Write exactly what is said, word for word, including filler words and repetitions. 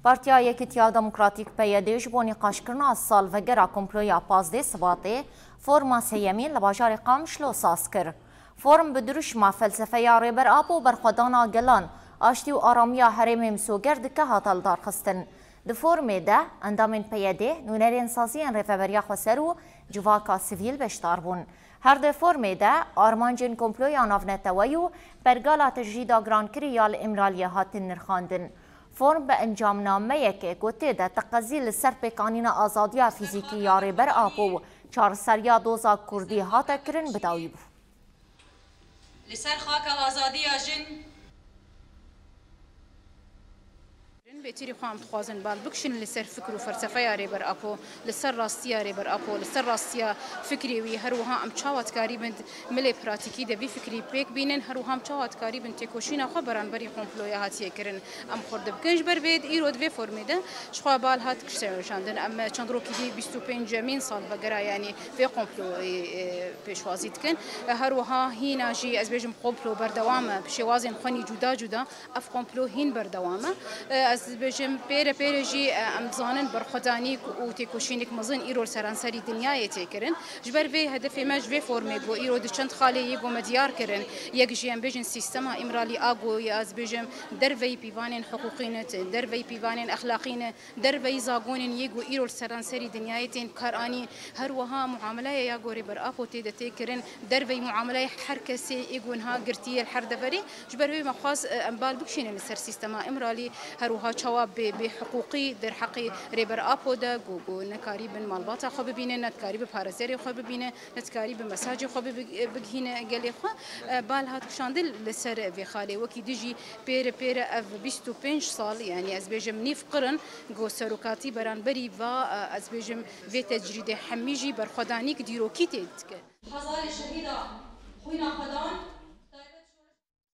Partiya Yekîtiya Demokratîk P Y D ji bo nîqaşkirina salvegera komploya pazdeh Sibatê forma sêyemîn li bajarê Qamişlo saz kir. Form bi dirûşma felsefeya Rêber Apo berxwedana gelan, aştî û aramiya herêmê misoger dike hate lidarxistin. Di formê de endamên P Y D, nûnerên saziyên Rêveberiya Xweser û civaka sivîl beşdar bûn. Her di formê de armancên komploya navneteweyî û pergala tecrîda grankirî ya li Îmraliyê hatin nirxandin. Form bi encamnameyekê ku tê de teqezî li ser pêkanîna azadiya fîzîkî ya Rêber Apo û çareseriya doza kurdî hate kirin bi dawî bû. Li ser xaka azadiya jin. Bêtirî xwe em dixwazin bal bikişin li ser fikr û felsefeya Rêber Apo, li ser rastiya Rêber Apo, li ser rastiya fikrê wî, her wiha em çawa dikarîbin milê pratîkî de vî fikrî pêk bînin, her wiha em çawa dikarîbin têkoşîna xwe beramberî komploya hatiye kirin. Em xwe dibikin ji ber vê, îro di vê formê de ji xwe bal hat kişandin. Em çend rokî dî bîst û pêncemîn salvegera, yanî vê komployê, e, pêşwazî dikin. E, her wiha hîna jî, ez bêjim, komplo berdewam e, bi şêwazên xwe nî cuda cuda ev komplo hîn berdewam e. E, ez dibêjim, pêre pêre jî, e, em dizanin berxwedanîk û têkoşînik mezin îro li seranserî dinyayê tê kirin. Ji ber vê hedefê me ji vê formê ku îro di çend xalê yê ku me diyar kirin, yek jî em bêjin sîstema Îmralî a ku ya ez bêjim derveyî pîvanên hiqûqî ne, derveyî pîvanên exlaqî ne, derveyî zagonên yê ku îro li seranserî dinyayê tên bikaranîn, her wiha muamelaya ya ku Rêber Apo tê de tê kirin, derveyî muamelaya her kesê yê ku niha girtî ye li her deverê. Ji ber wê me xwest, e, em bal bikişînin li ser sîstema Îmralî, her wiha çawa bê, bê hiqûqî derheqê Rêber Apo de, ku, ku nekarîbin malbata xwe bibîne, ne dikarî bi parêzerê xwe bibîne, ne dikarî bi mesajê xwe bi-, bi-, bigihîne gelê xwe. E, bal hat kişandin li ser vê xalê. Wekî dijî pêre pêre ev bîst û pênc sal, yanî ez bêjim nîv qirn, ku serokatî beramberî va, e, ez bêjim vê tecrîdê hemî jî berxwedanîk dîrokî tê dike. Hezarê şehîda xwîna xwe dan.